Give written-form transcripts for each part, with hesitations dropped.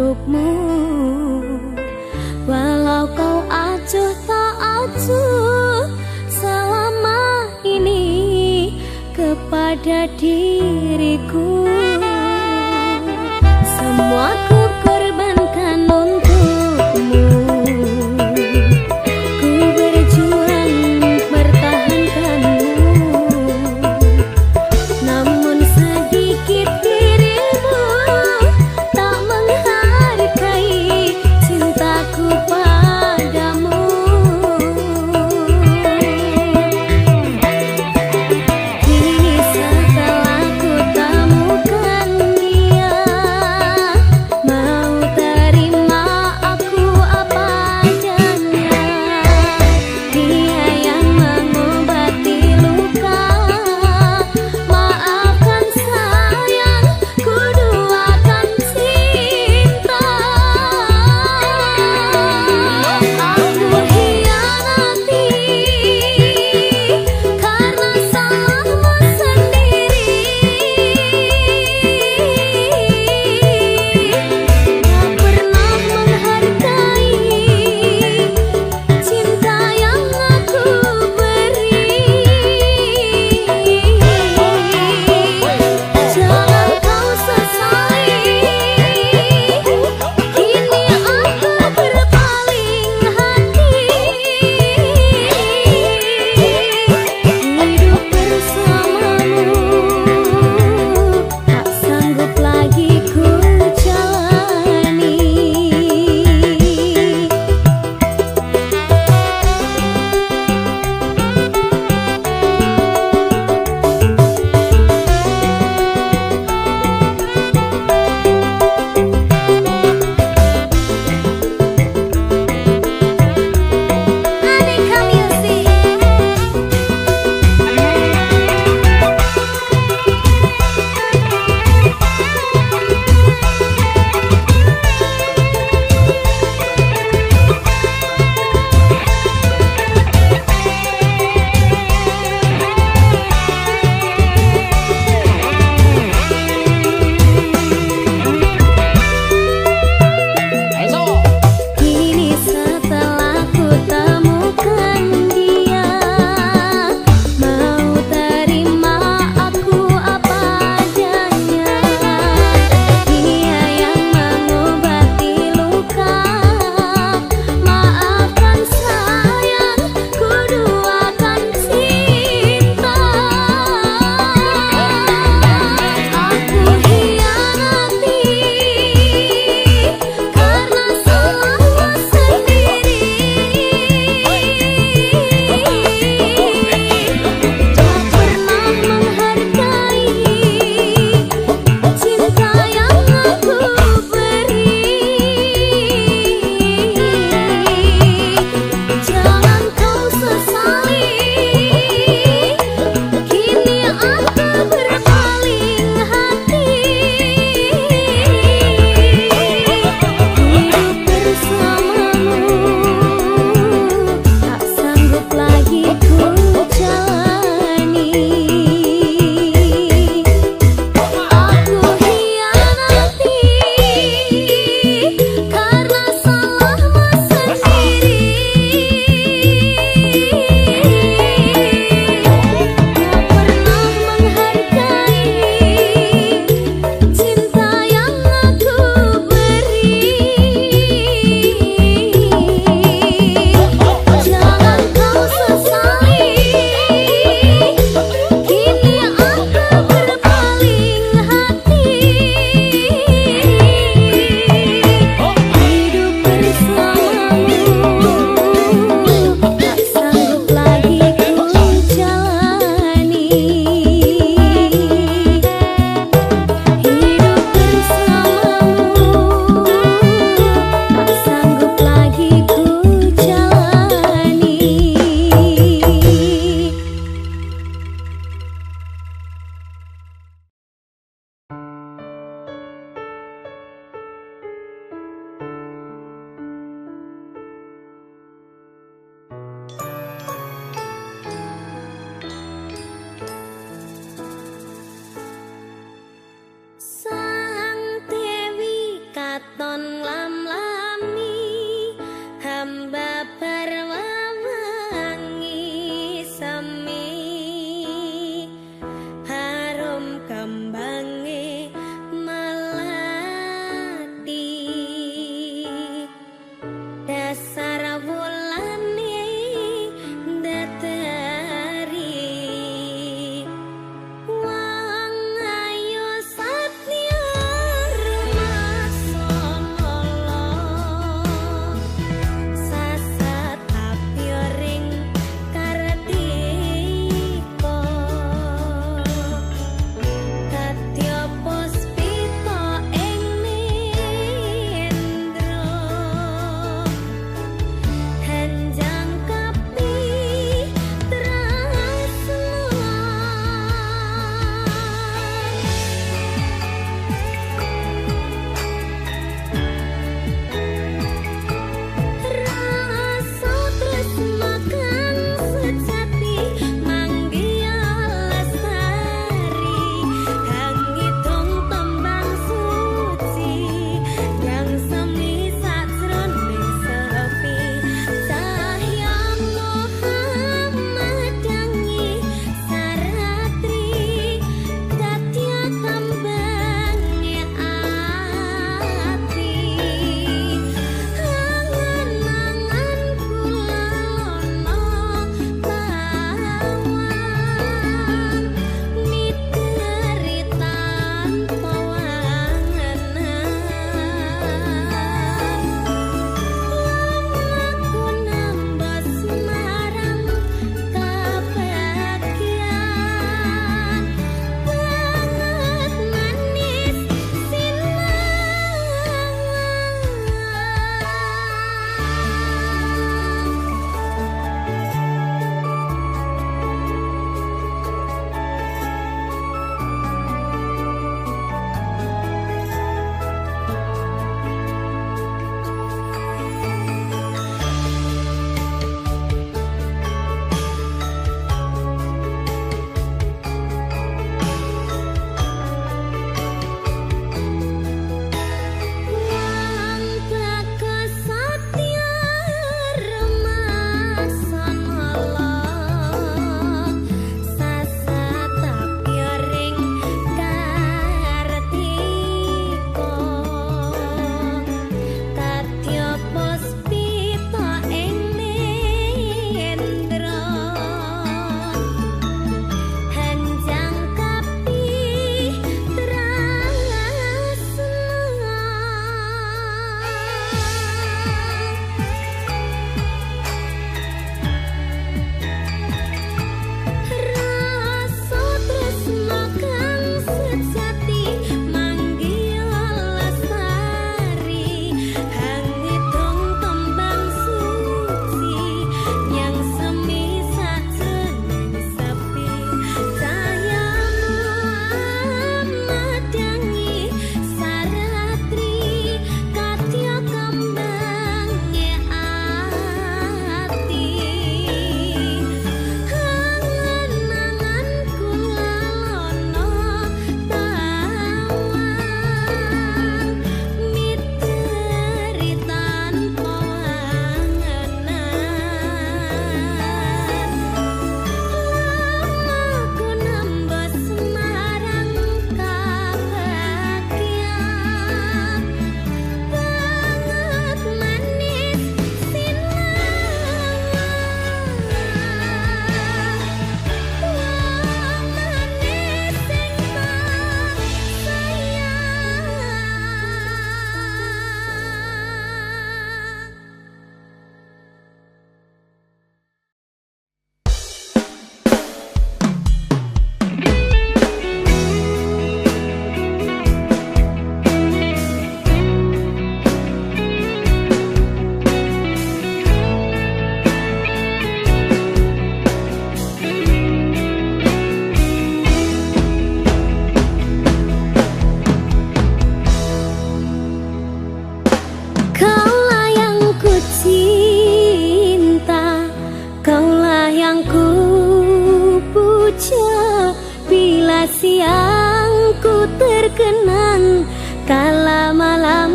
untukmu. Walau kau acuh tak acuh selama ini kepada diriku. Semua ku korbankan untukmu. Ku berjuang pertahankanmu. Namun sedikit dirimu tak menghargai cintaku padamu. Kini setelah ku temukan dia,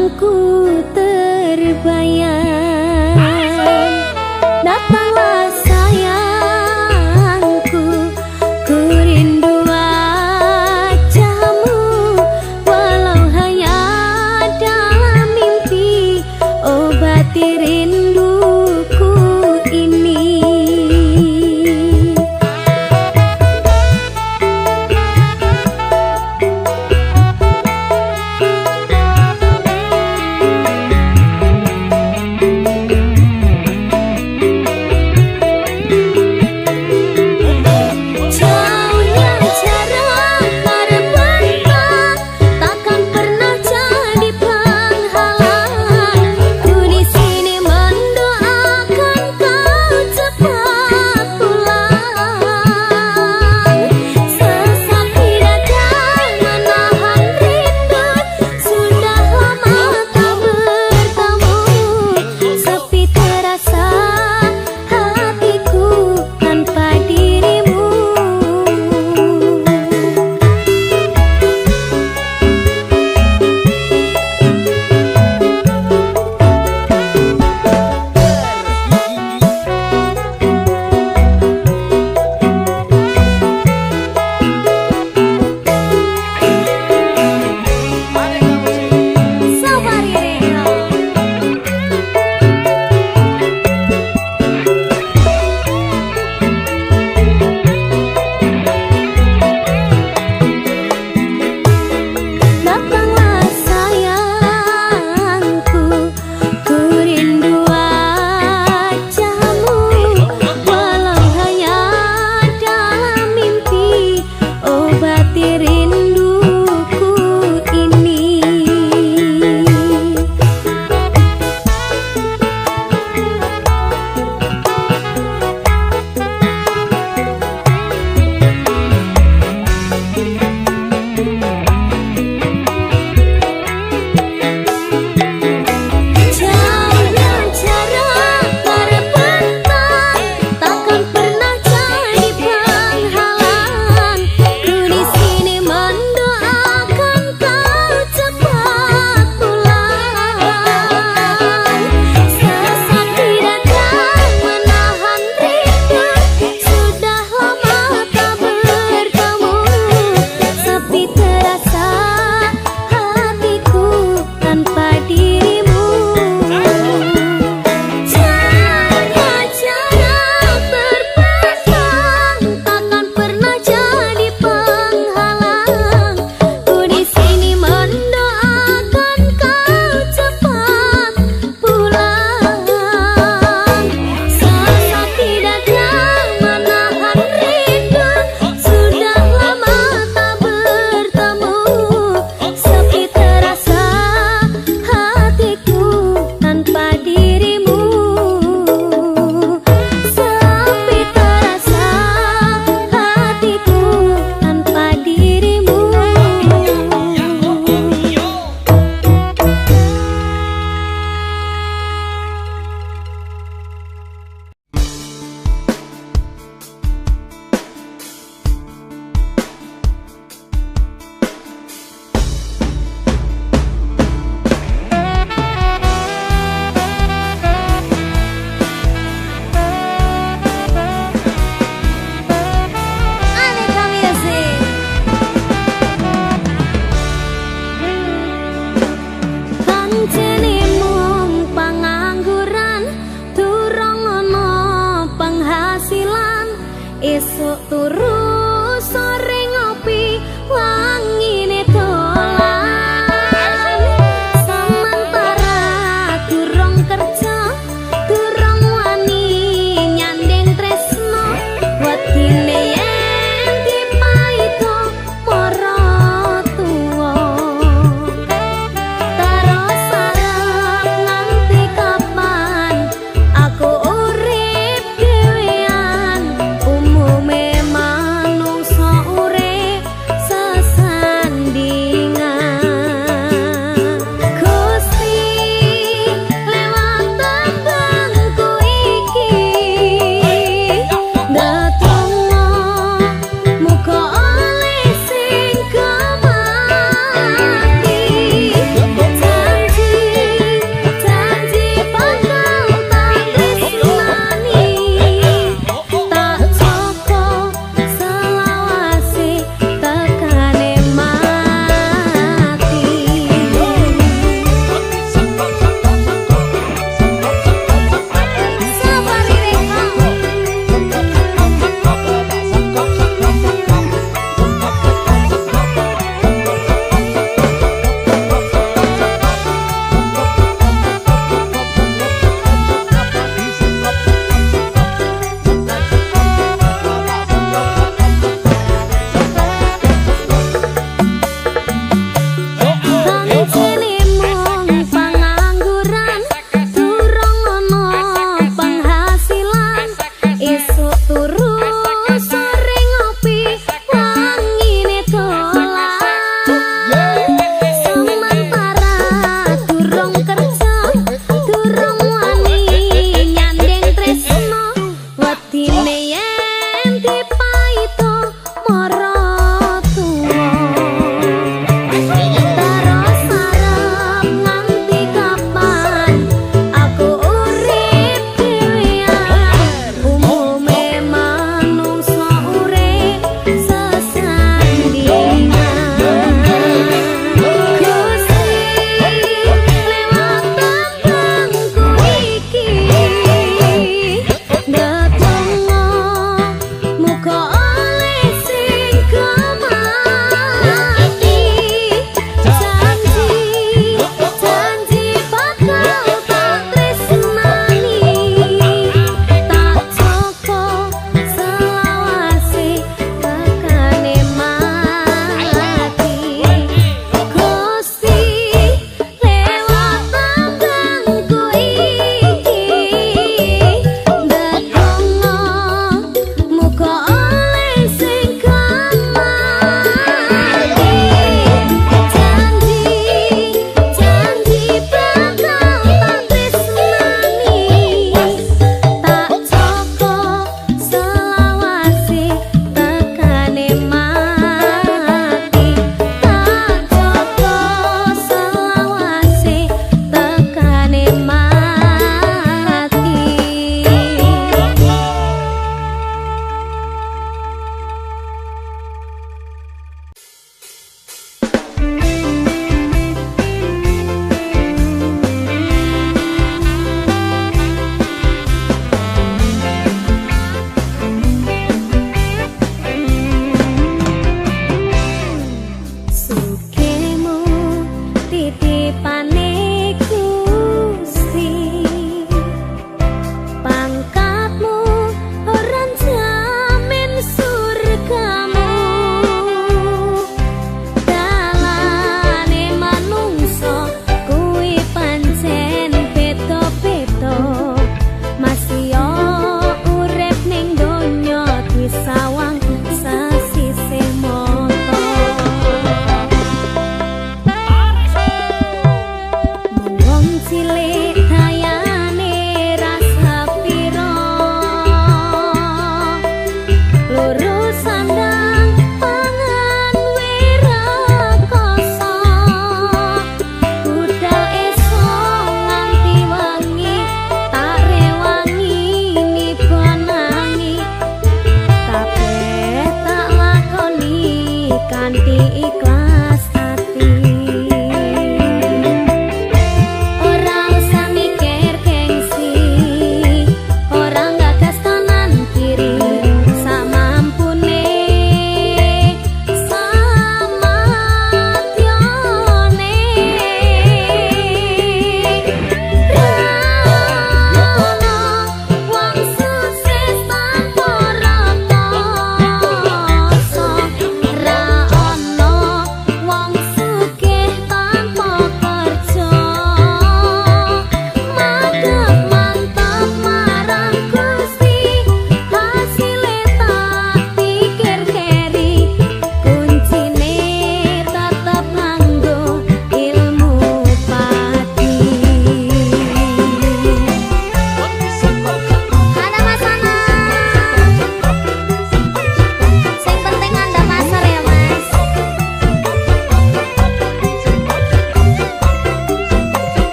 Perjuanganku terbayar. Datanglah sayangku, ku rindu wajahmu, walau hanya dalam mimpi, obati rinduku ini.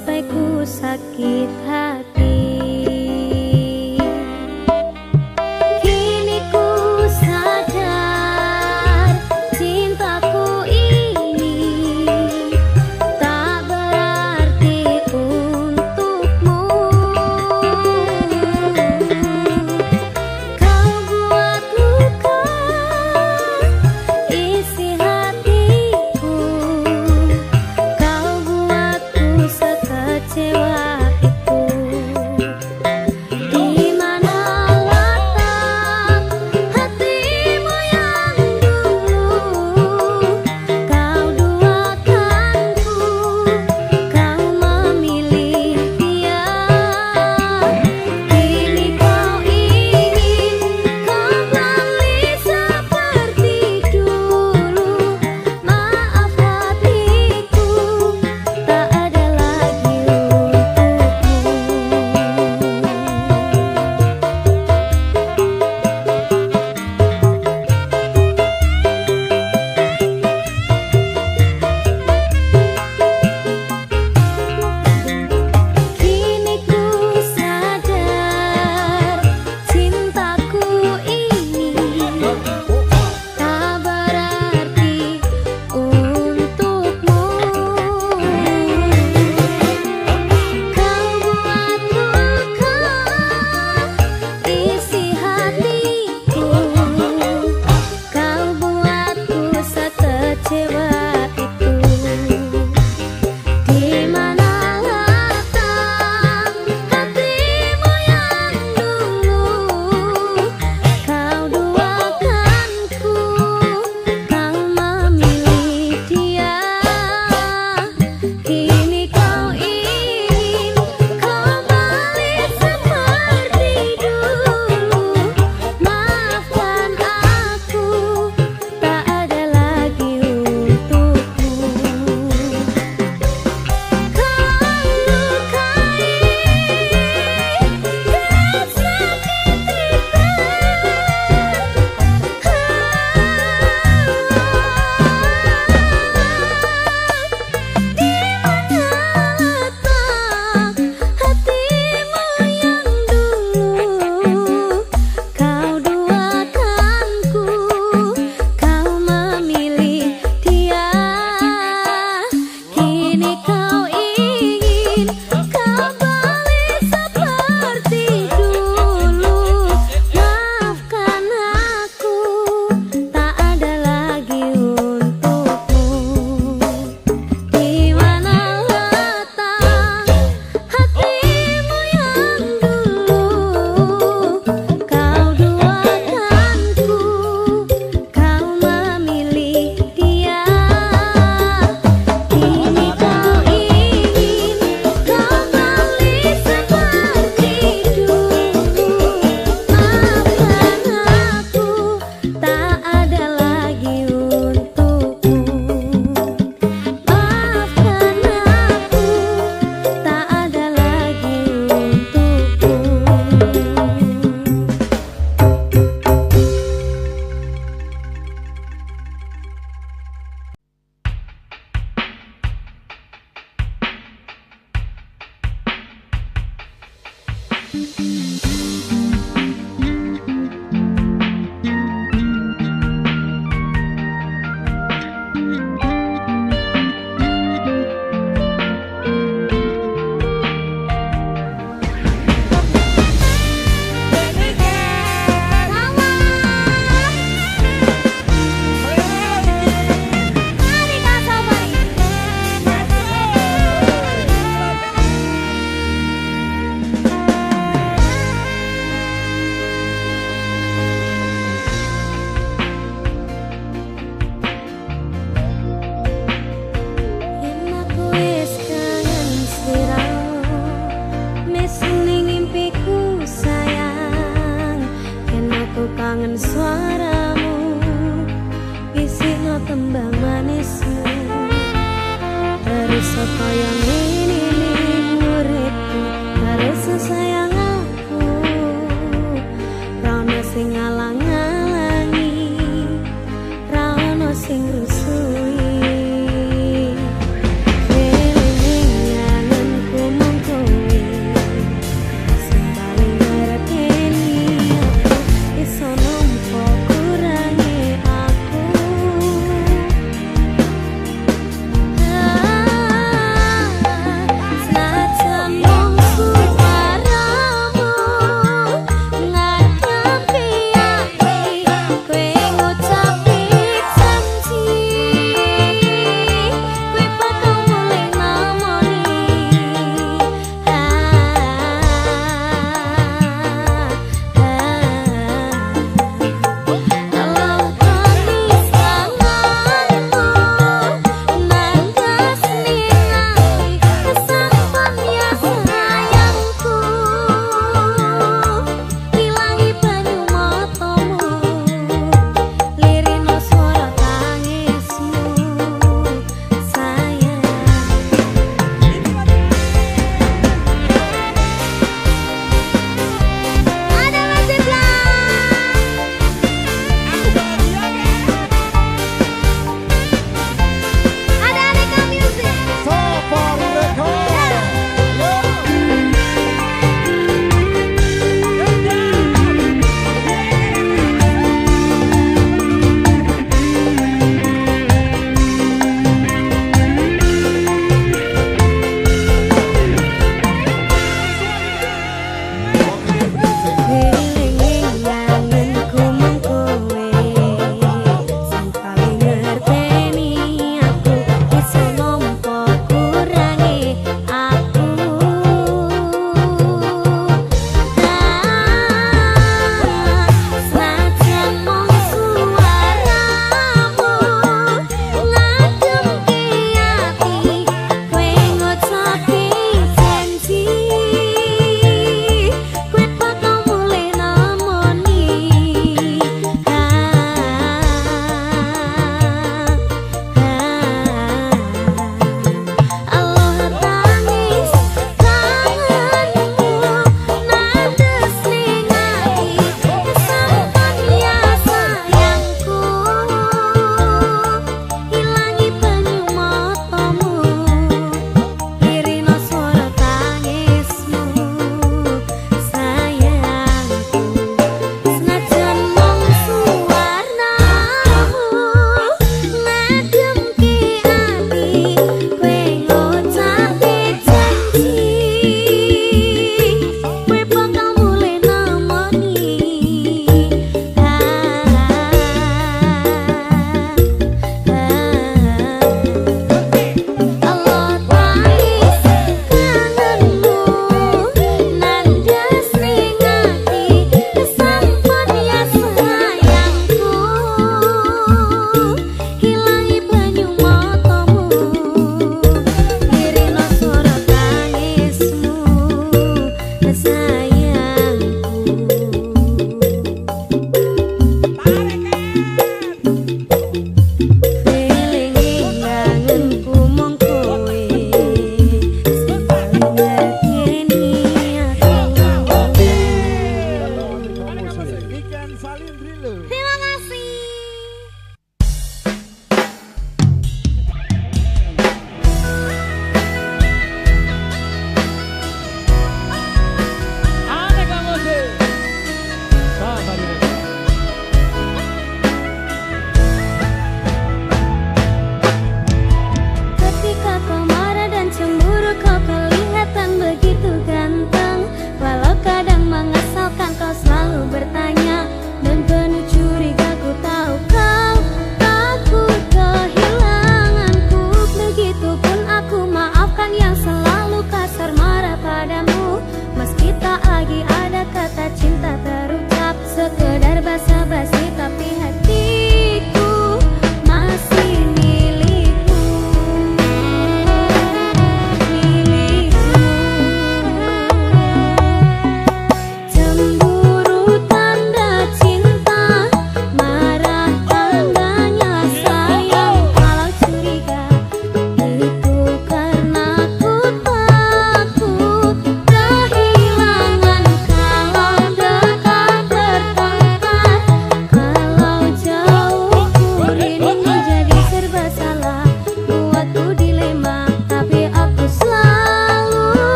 sampai ku sakit hati. Kini ku sadar cintaku ini tak berarti untukmu. Kau buat luka isi hatiku, kau buatku sekecewa itu. Di mana letak hatimu yang dulu kau duakanku, kau memilih dia. Kini kau ingin kembali seperti dulu. Maaf hatiku tak ada lagi untukmu. Kini ku sadar cintaku ini tak berarti untukmu. Kau buat luka isi hatiku, kau buatku sekecewa itu. Di mana letak hatimu yang dulu kau duakanku, kau memilih dia. Kini kau ingin kembali seperti dulu. Maafkan aku, tak ada lagi untukmu. Kau lukai kesakit Di mana letak hatimu yang dulu kau duakanku, kau memilih dia. Kini kau ingin kembali seperti dulu. Maafkan aku, tak ada lagi untukmu. Di mana letak hatimu yang dulu kau duakanku, kau memilih dia. Kini kau ingin kembali seperti dulu. Maafkan aku, tak ada lagi untukmu. Maafkan aku, tak ada lagi untukmu. Yen aku wis kangen sliramu, mesne mimpiku sayang. Yen aku kangen suaramu, isino tembang manismu. Terus kaya ngene ning uripku, terus sayang aku. Ra ono sing ngalang-alangi, ra ono sing rusuhi. Eling anganku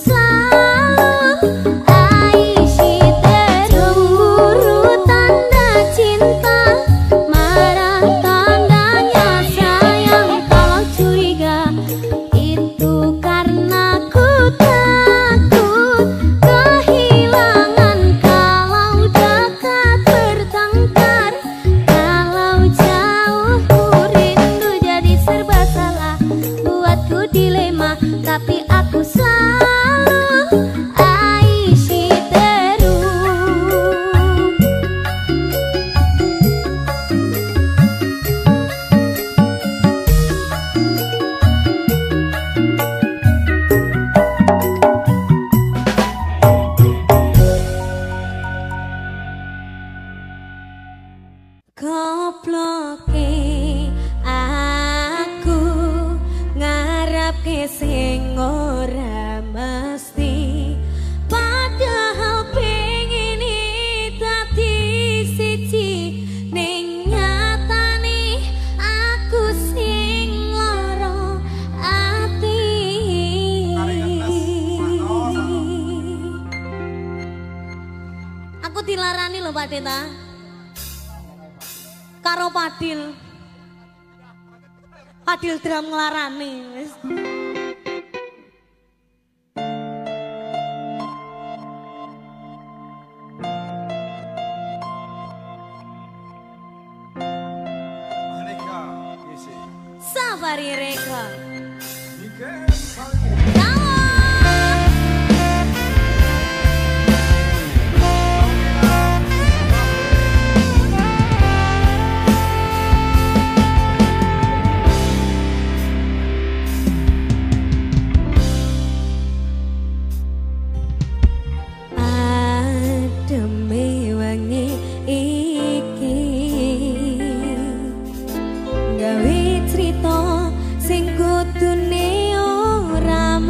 selalu Aisyah cemburu tanda cinta, marah tandanya sayang. Kalau curiga itu karena ku takut kehilangan. Kalau dekat bertengkar, kalau jauh ku rindu. Jadi serba salah, buatku dilema, tapi aku selalu Aisyah terus. Koploke aku ngarepke sing ora mesti, padahal pengin dadi siji, ning nyatane aku sing lara ati. Aku dilarani lho Pak Deta karo Padil. Padil drum nglarani wis. Aneka Music. Safari Record. Ademe wengi iki gawe crita sing kudune ora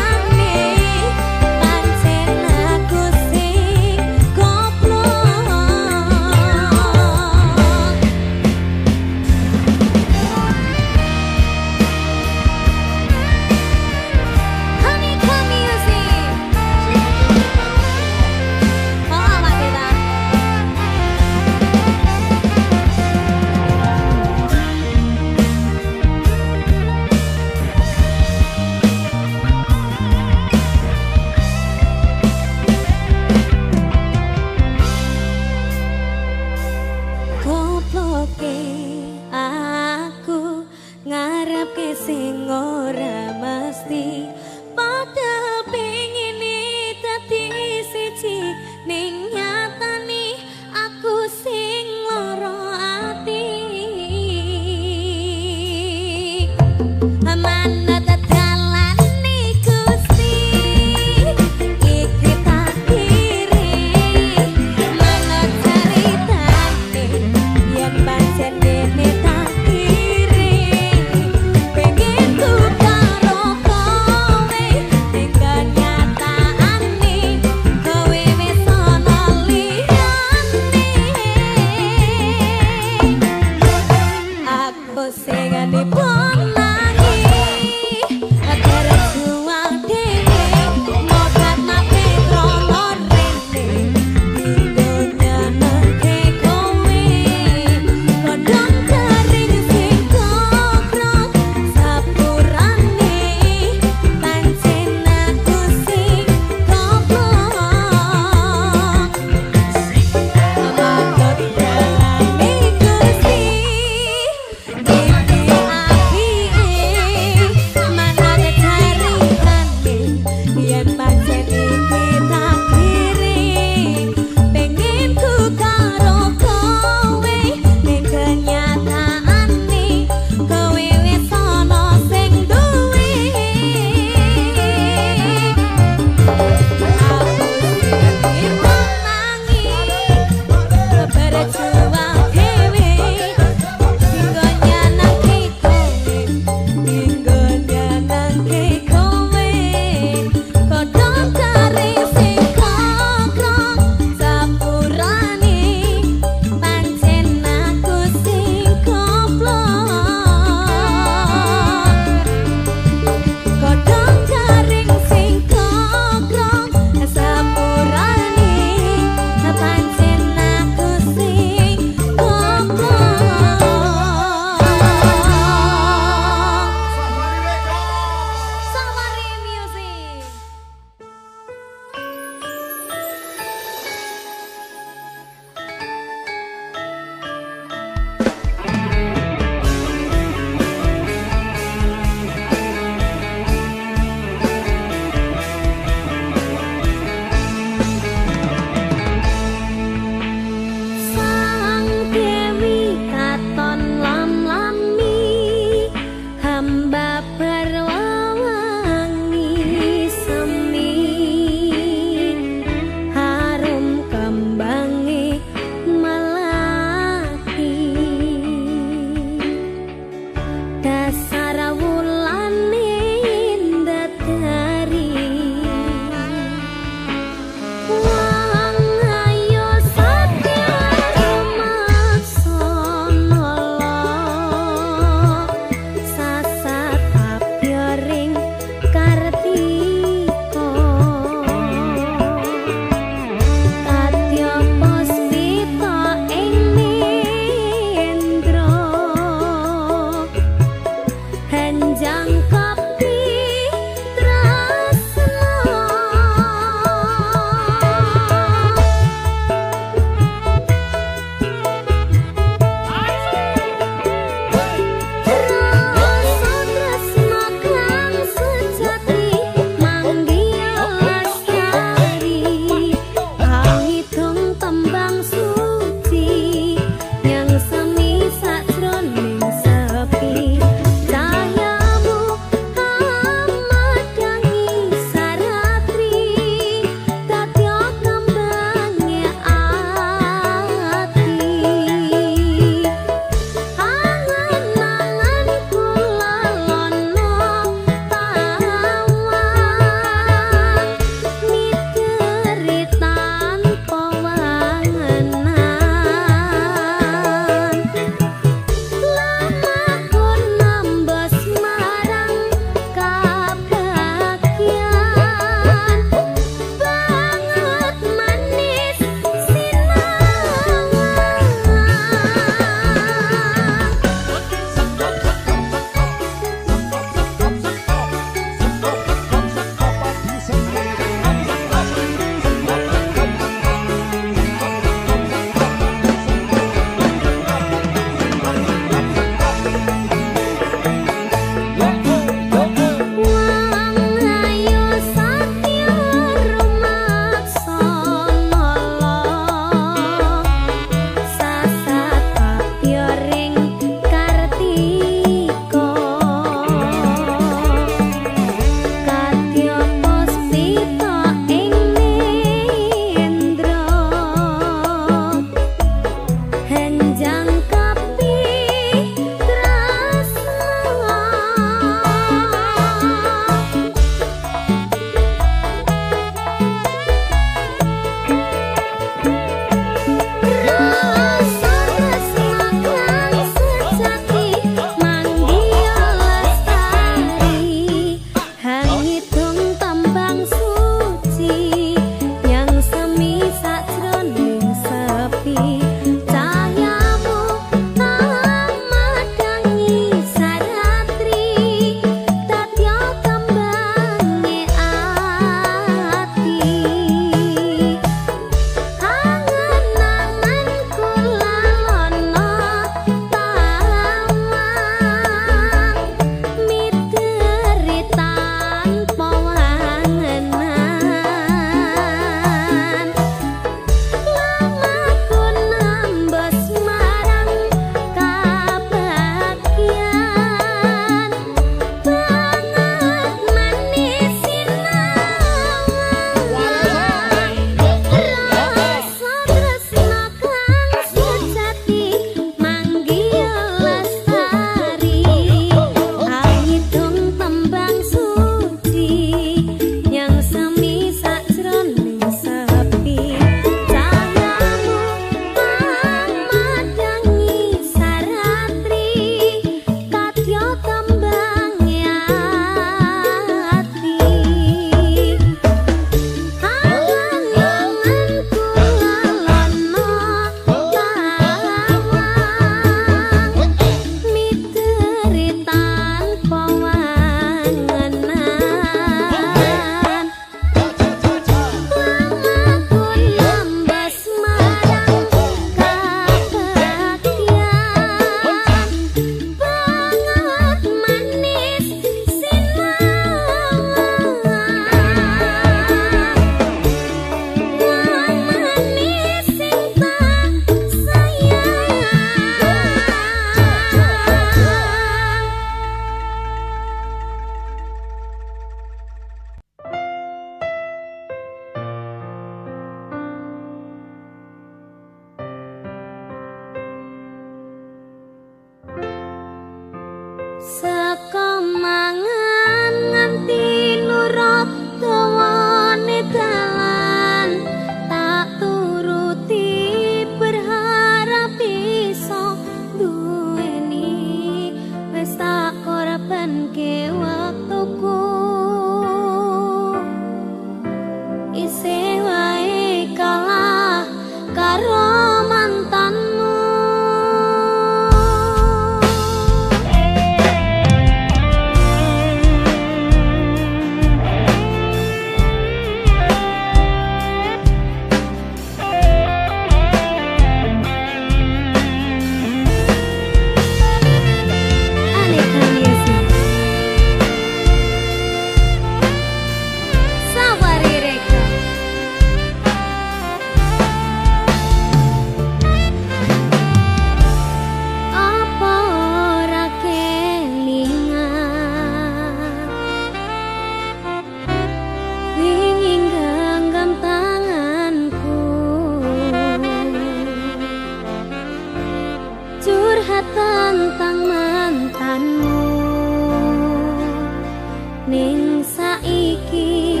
Saiki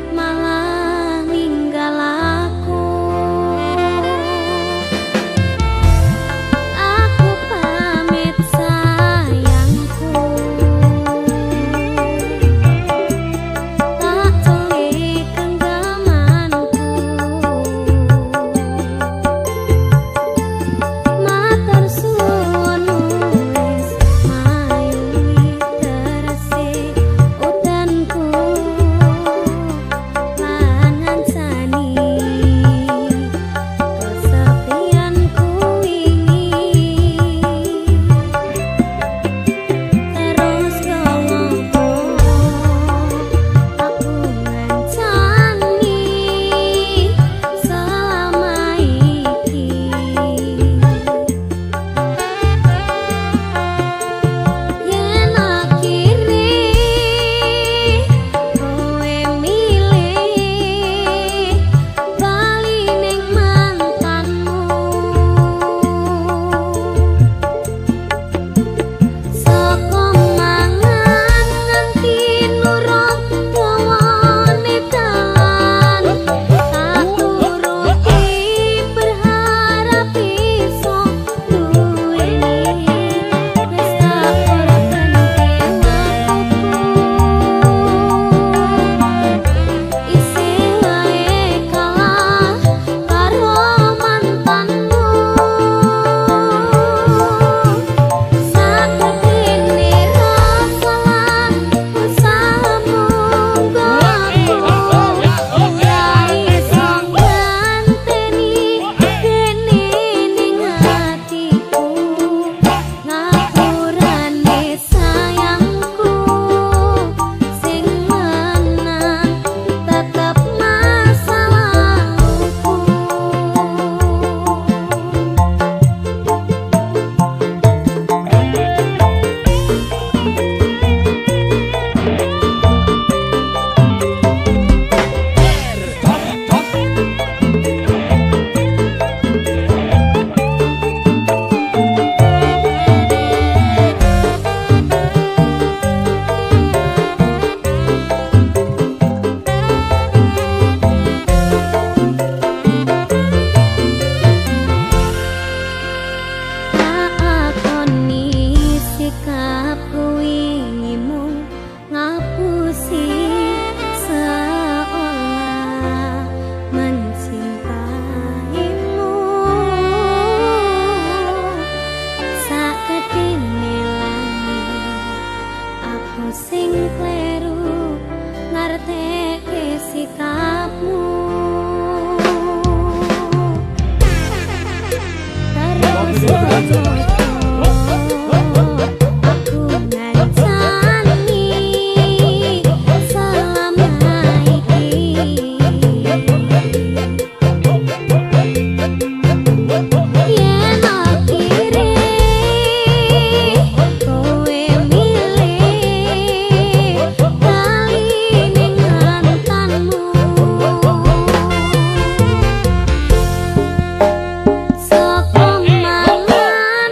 malah ninggal aku. Aku pamit sayangku, tak coli genggamanku. Matur suwun wis mayungi terese udanku lan ngancani kesepianku wingi. Terus yo ngopo aku ngancani selama iki. Yen akhire kowe milih bali ning mantanmu, saka mangan nganti nurut dawane dalan, tak turuti berharap iso duweni. Wis tak korbanke waktuku, isih wae kalah karo mantanmu. Saketene rasa lan usahamu nggo ora iso nganteni dene ning atiku. Ngapurane sayangku sing menang tetep masa laluku. Tak akoni sikapku wingi mung ngapusi seolah mencintaimu. Saketene langit aku sing kleru ngarteke sikapmu. Terus aku ngancani selama iki. Yen akhire kowe milih bali ning mantanmu, saka mangan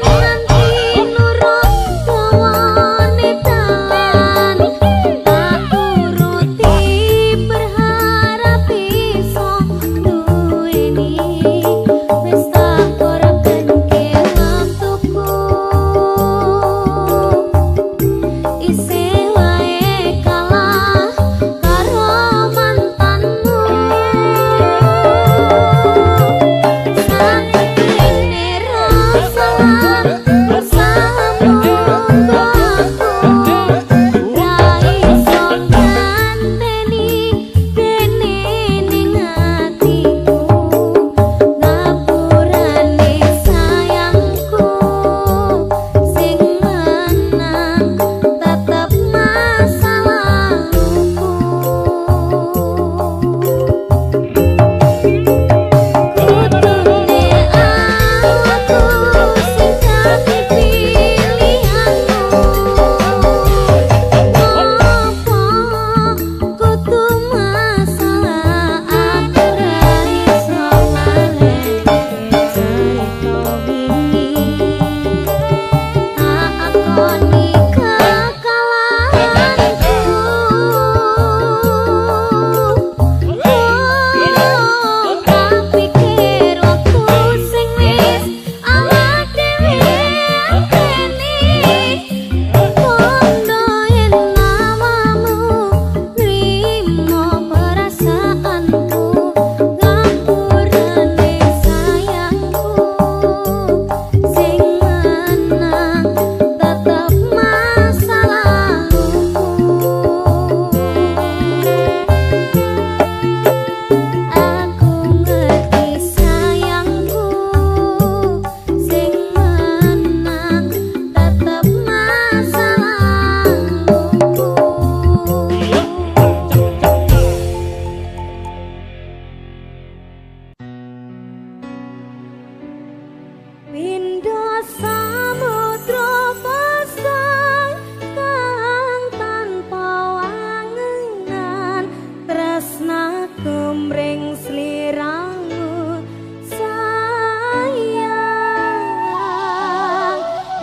mring sliramu sayang.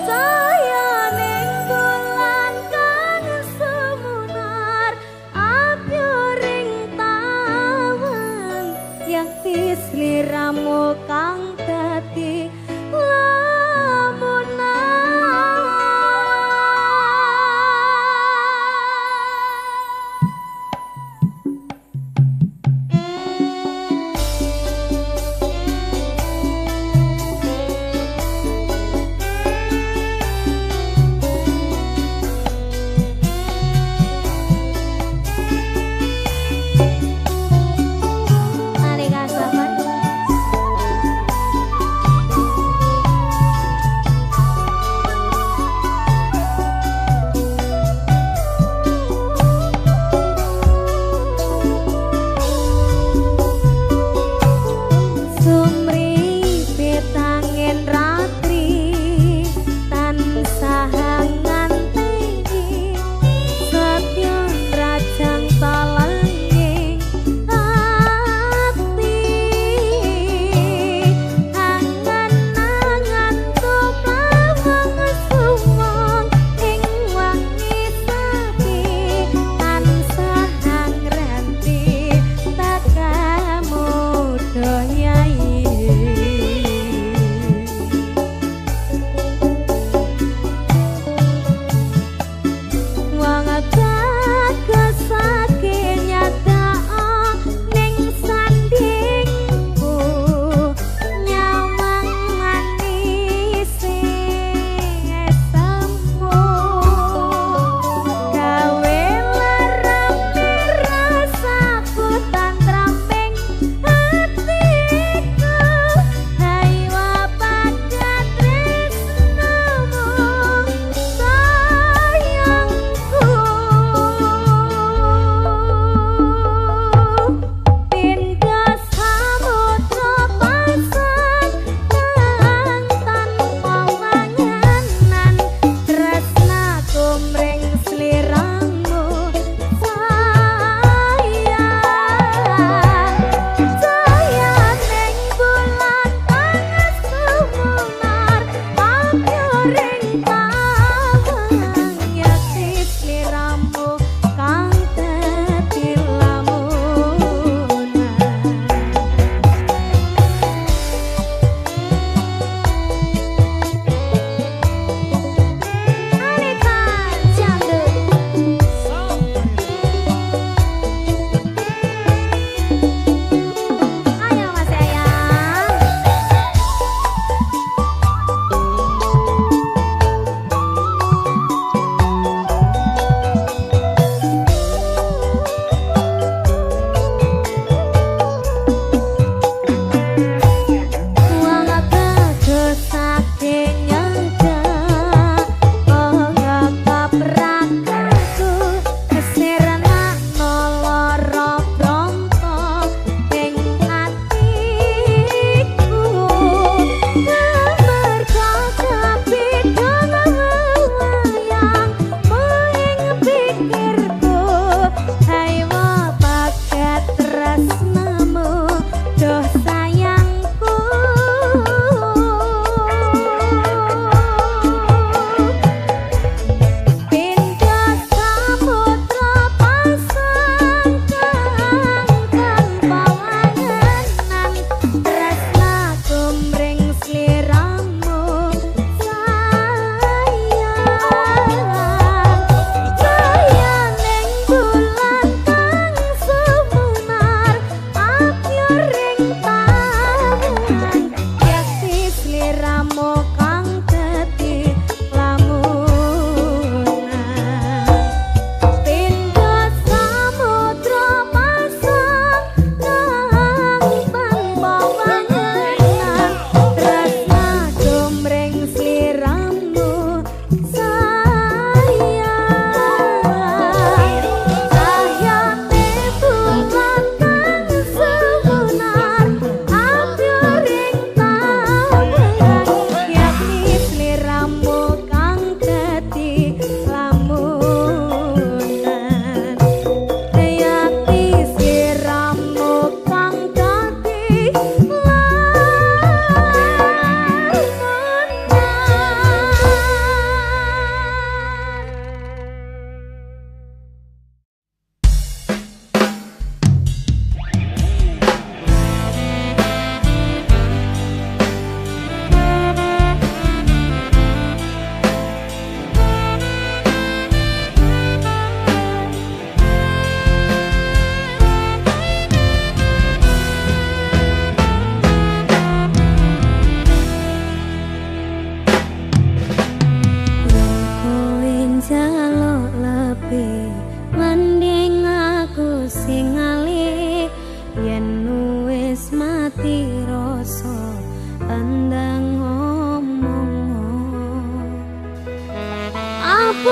Cahyaning bulan kang sumunar apyoring tawang, yakti sliramu kang dadi lamunan.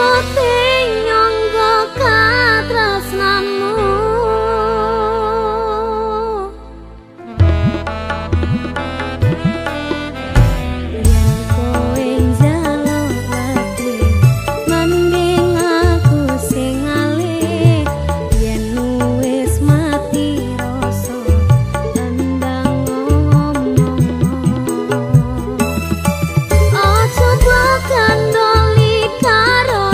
Abote nyangga katresnanmu. Yen kowe njaluk ati, mending aku sing ngalih. Yen wis mati rasa endang ngomong. Aja mbok kandholi karo.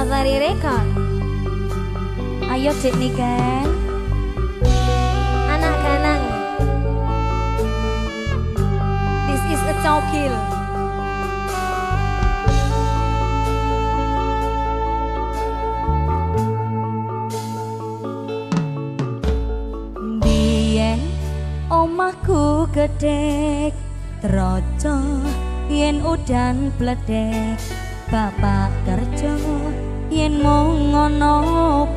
Safari Record. Ayo Dek Niken. Anak ganang. This is a cokil. Biyen omahku gedhek, troco yen udan bledek, bapak kerja yen mung ngono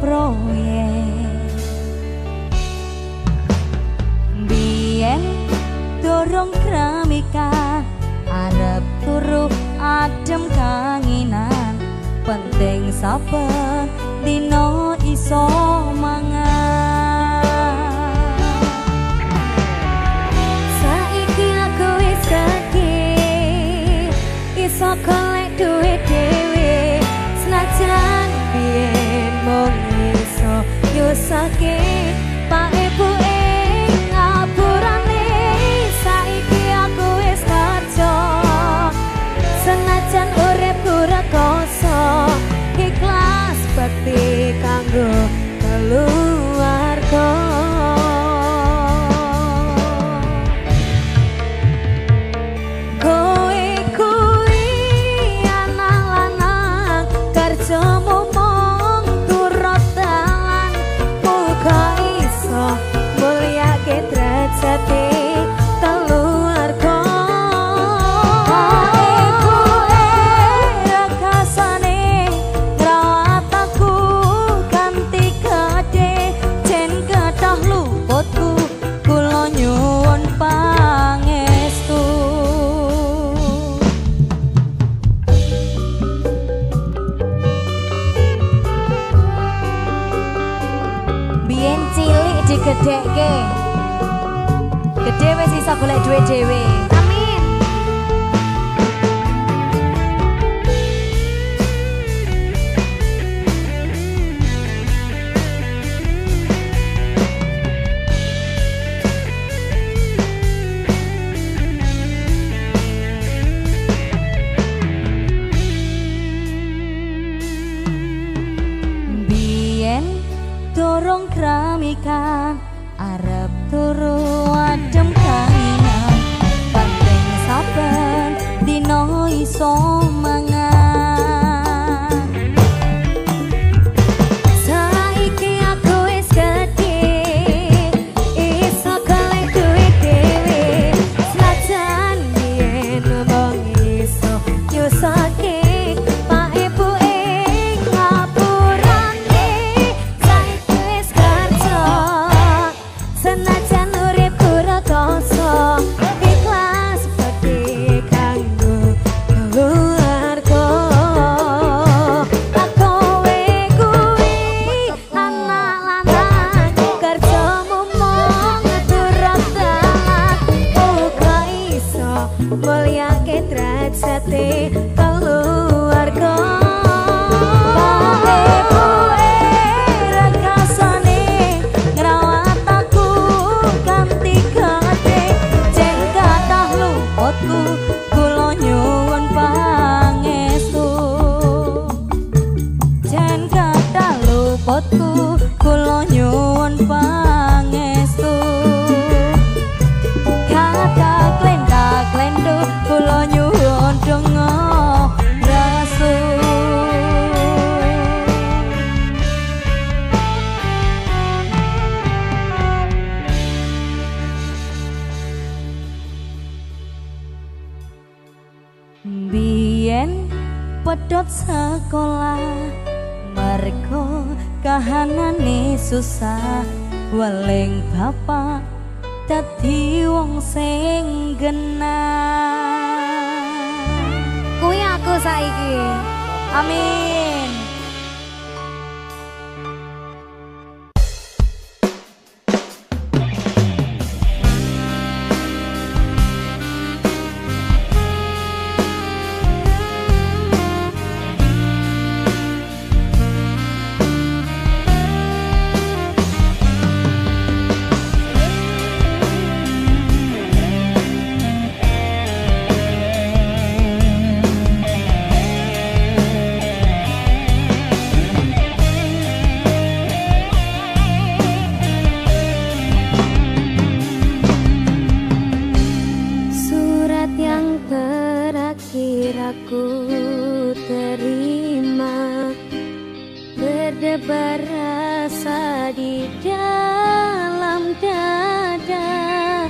proyek. Biyen dorong keramika, arep turu adem kanginan, penting saben dino iso mangan. Saiki aku wis gedhe, iso golek duit dhewe, senajan biyen mung iso nyusahke pak ibuke ngapurane. Saiki aku wis kerja, senajan uripku rekoso, ikhlas bekti kanggo keluarga. Kowe kuwi anak lanang, kerjamu mung turut dalan, muga iso mulyake derajate keluarga. Ibuke rekasane ngrawat aku kanthi gedhe, jen kathah luputku kula nyuwun pangestu. Biyen cilik digedhekke, gedhe wis iso golek dhuwit dhewe. Amin. Biyen dorong keramikan, arep turu adem kanginan, penting saben dino iso mangan. Saiki aku wis gedhe, iso golek duit dhewe, senajan biyen mung iso nyusahke pak ibuke ngapurane. Saiki wis kerja, senajan uripku rekoso, ikhlas bekti kanggo keluarga. Kowe kuwi anak lanang, kerjamu mung turut dalan, muga iso mulyake derajate keluarga. Pak ibuke rekasane ngrawat aku kanthi gedhe, jen kathah luputku kula nyuwun pangestu. Jen kathah luputku kula nyuwun pangestu. Kathah klentha-klenthu kula nyuwun donga rasul. Biyen pedhot sekolah, mergo kahanane susah, weling bapak dadi wong sing genah. Kuwi aku saiki. Amin. aku terima, berdebar rasa di dalam dada.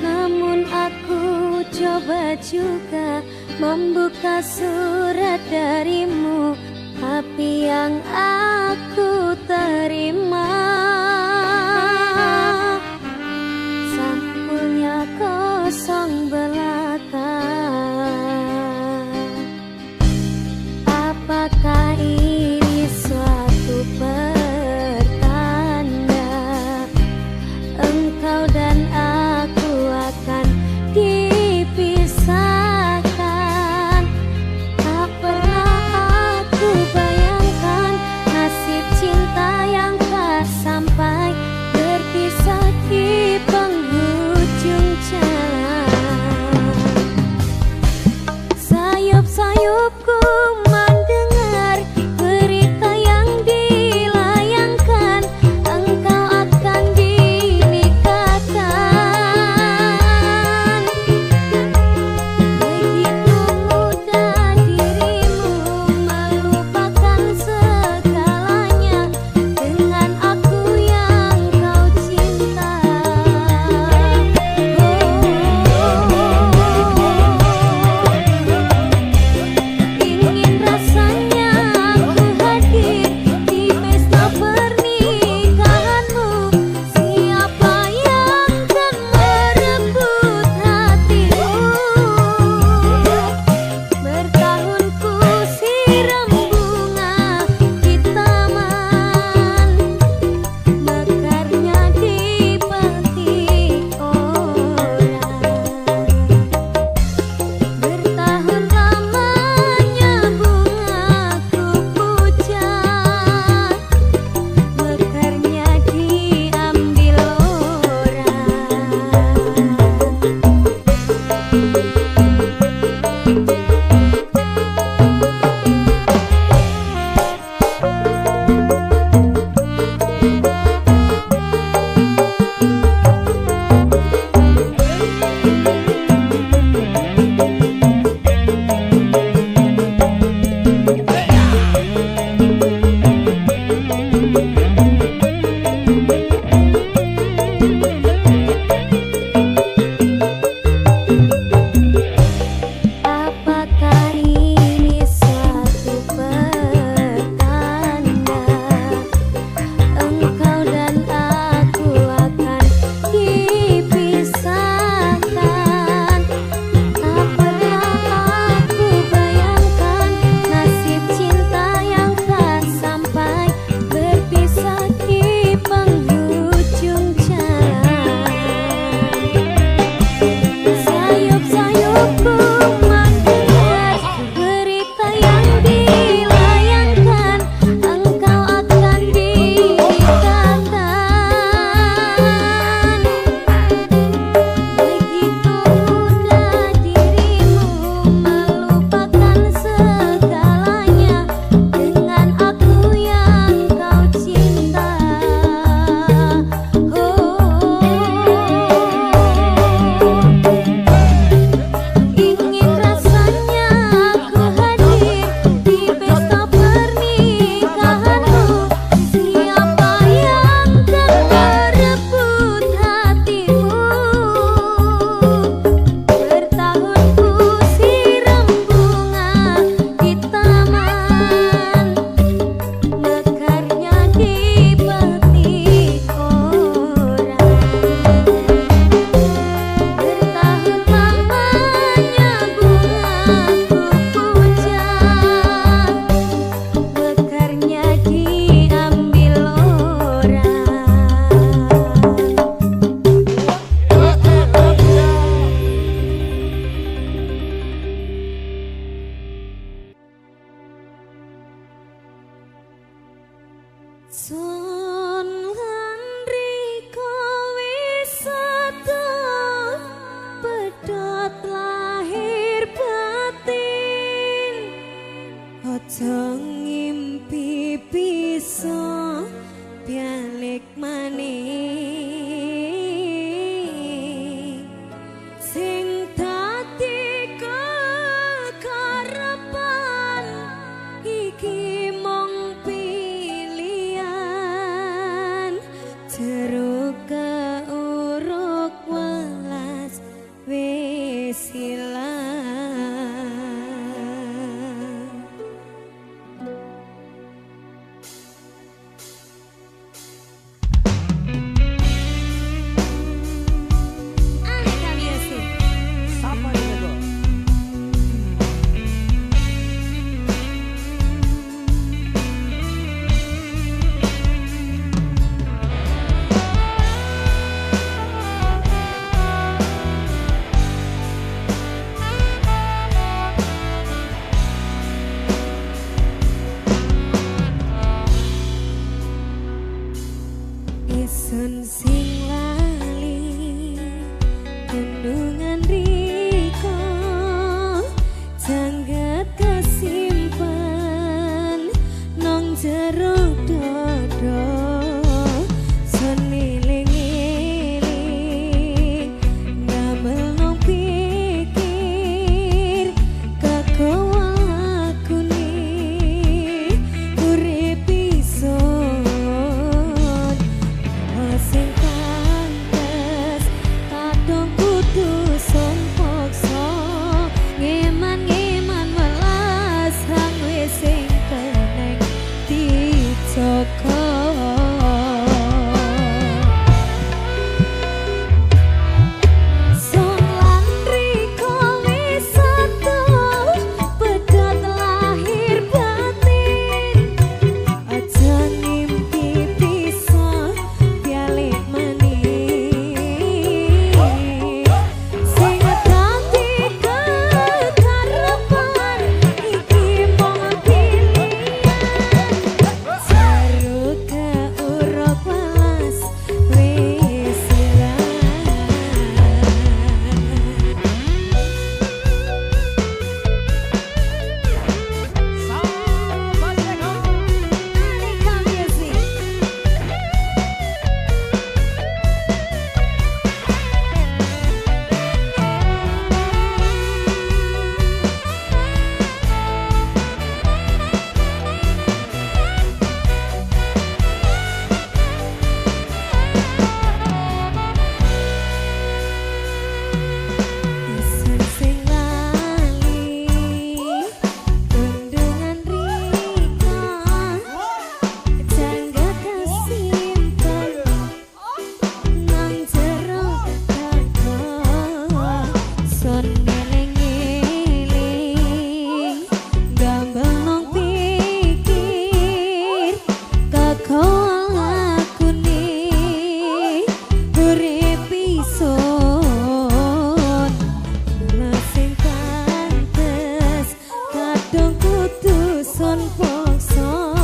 Namun aku coba juga membuka surat darimu, tapi yang aku terima sampulnya kosong belaka. Apakah ini suatu pertanda engkau dan aku akan dipisahkan? Tak pernah aku bayangkan nasib cinta yang tak sampai berpisah di penghujung jalan. Sayup-sayupku mendengar berita yang dilayangkan, engkau akan dinikahkan. Begitu mudah dirimu melupakan segalanya dengan aku yang kau cinta. Ingin rasanya aku hadir di pesta pernikahanmu. Siapa yang kan merebut hatimu? Bertahun ku siram bunga di taman, mekarnya dipetik orang. Bertahun lamanya bunga ku puja, mekarnya diambil orang. Apakah ini suatu pertanda engkau dan aku akan dipisahkan? Tak pernah aku bayangkan nasib cinta yang tak sampai berpisah di penghujung jalan. Sayup-sayupku mendengar berita yang dilayangkan, engkau akan dinikahkan. Begitu mudah dirimu melupakan segalanya dengan aku yang kau cinta. Ingin rasanya aku hadir di pesta pernikahanmu. Siapa yang kan merebut hatimu? Bertahun ku siram bunga di taman, mekarnya dipetik orang. Bertahun lamanya bunga ku puja, mekarnya diambil orang. Sun lan riko wis sedo, pedhot lahir batin. Aja ngimpi bisa balik maning sing dadi kekar. kon pokso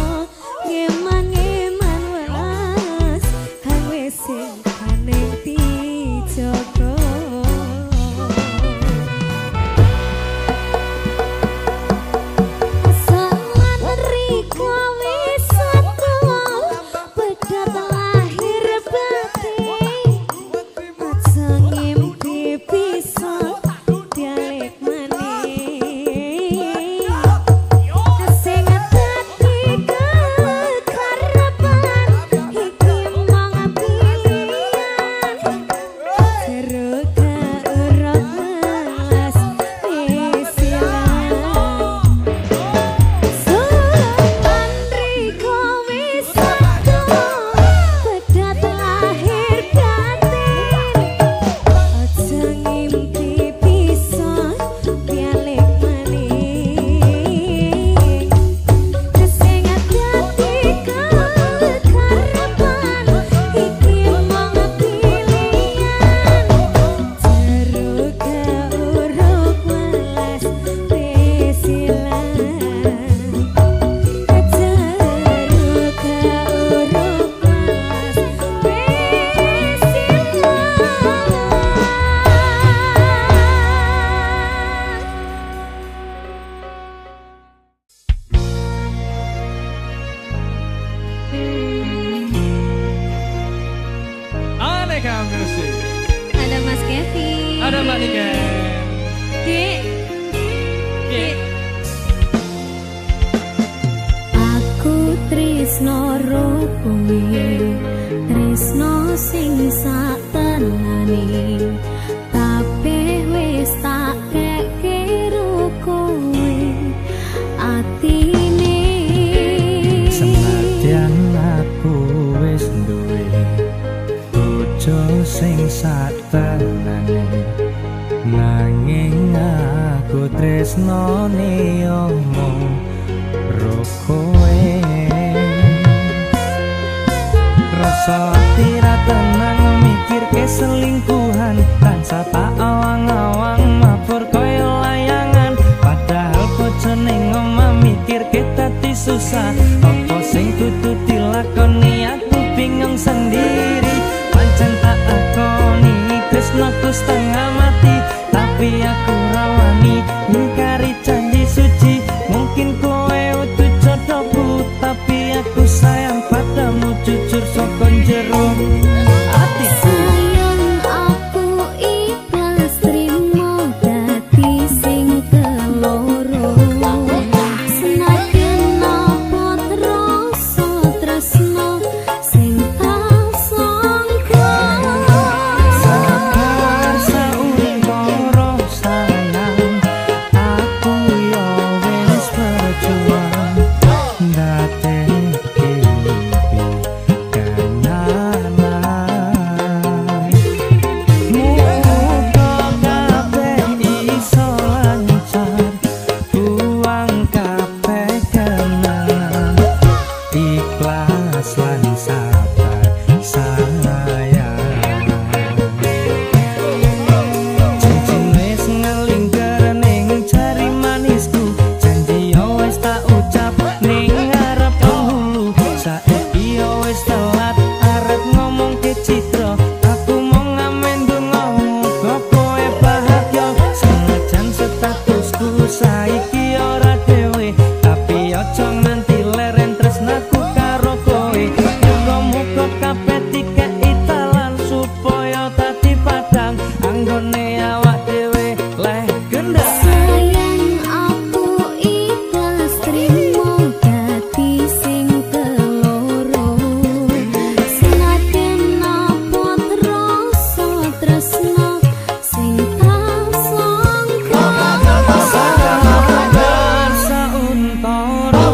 ngeman-ngeman welas hang wis sing kaneng dijogo. Salat riko wis tuwa pedhot lahir batin aja ngimpi bisa balik maning sing dadi kekarepan iki mung pilihan jero kaurep welas wis ilang. Sulan riko wis tuwa pedhot lahir batin aja ngimpi bisa balik maning sing dadi kekarepan iki mung pilihan jero kaurep welas wis ilang jero kaurep welas wis ilang. Aneka Music. Ada Mas Kevin. Ada Mbak Niken. Dik. Piye? Aku tresno ro kowe, tresno sing sak tenane, kabeh wis tak keke ro kowe atine. Senadyan aku wis duwe bojo sing sak tenane, nanging aku tresnane omong ro kowe. Rasa ati ra tenang mikirke selingkuhan, tansah tak awang-awang mabur koyo layangan. Padahal bojo ning omah mikirke dadi susah, apa sing kudu dilakoni aku bingung sendiri. Pancen tak akoni tresnaku setengah mati, tapi aku ra wani ngingkari janji suci. Mungkin kowe udu jodohku, tapi aku sayang padamu jujur saka jero atiku. Sayang aku ikhlas trimo dadi sing keloro, senajan apa rasa tresno sing tak sangka. Sabar sauntara sayang, aku yo wis berjuang ndadekke mimpi kenangan. Muga kabeh iso lancar, buang kabeh kenangan, ikhlas lan sabar sayang. Cincin wis ngelingker ning jari manisku, janji yo wis tak ucap ning ngarep penghulu. Saiki yo wis telat arep ngomongke citra, aku mung ngamen donga muga kowe bahagia. Senajan statusku saiki ora dhewe, tapi aja nganti leren tresnaku karo kowe. Muga-muga kabeh dikeki dalan supaya dadi padang anggone awak dhewe leh gendang. Sayang aku ikhlas trimo dadi sing keloro, senajan apa rasa tresno sing tak sangka. Sabar sauntara.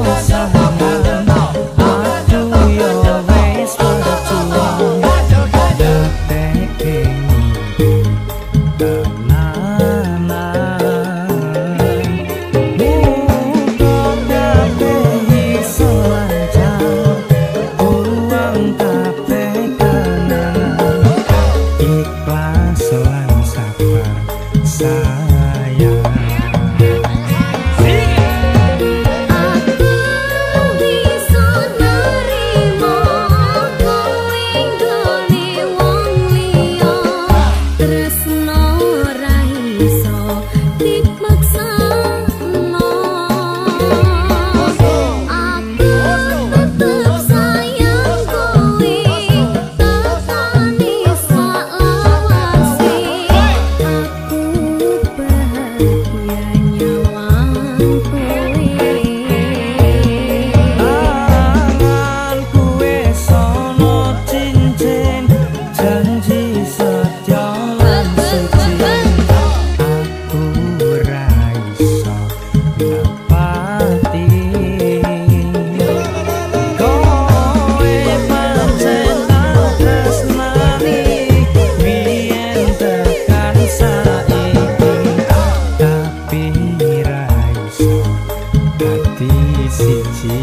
Siji.